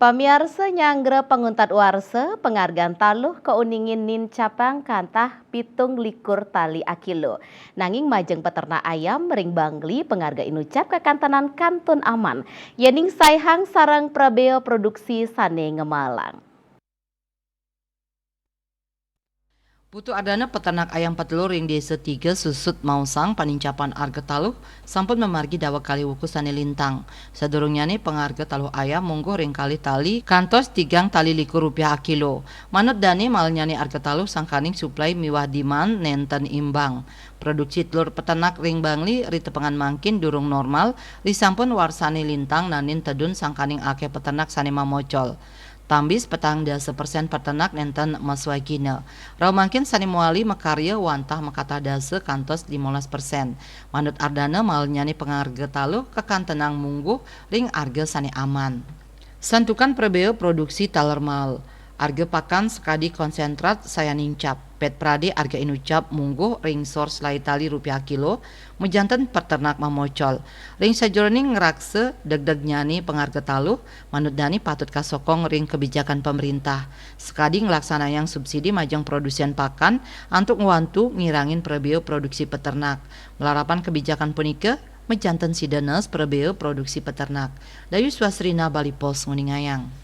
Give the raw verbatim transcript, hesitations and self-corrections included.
Pamiarsa, nyanggra panguntat warsa, pangargan taluh kauningin nincapang kantah pitung likur tali akilo. Nanging majeng peternak ayam ring Bangli, pangarga inucap kakantenan kantun aman, yening saihang sareng prabea produksi sane ngemalang. Putu Ardana, peternak ayam petelur ring Desa Tiga Susut, maosang panincapan arga taluh sampun mamargi daweg kalih wuku sane lintang. Sadurungnyane pangarga taluh ayam mungguh ring kalih tali kantos tigang tali likur rupiah akilo. Manut dane, malnyane arga taluh sangkaning suplai miwah demand nenten imbang. Produksi telur peternak ring Bangli ritepengan mangkin durung normal, risampun warsane lintang naenin tedun sangkaning akeh peternak sane mamocol. Tambis petang dasa persen peternak nenten maswagina. Rauh mangkin sane mawali makarya wantah makatah dasa kantos limolas persen. Manut Ardana, malnyane pangarga taluh kakantenang mungguh ring arga sane aman. Santukan prabea produksi taler mal. Arga pakan sakadi konsentrat sayan nincap. Pet prade arga inucap mungguh ring sor selae tali rupiah kilo, majanten peternak mamocol. Ring sajeroning ngraksa degdegnyane pangarga taluh, manut dane patut kasokong ring kabijakan pamerintah, sakadi nglaksanayang subsidi majeng produsen pakan antuk ngwantu ngirangin prabea produksi peternak. Malarapan kabijakan punika, majanten sida nes prabea produksi peternak. Dayu Swasrina, Bali Post, nguningayang.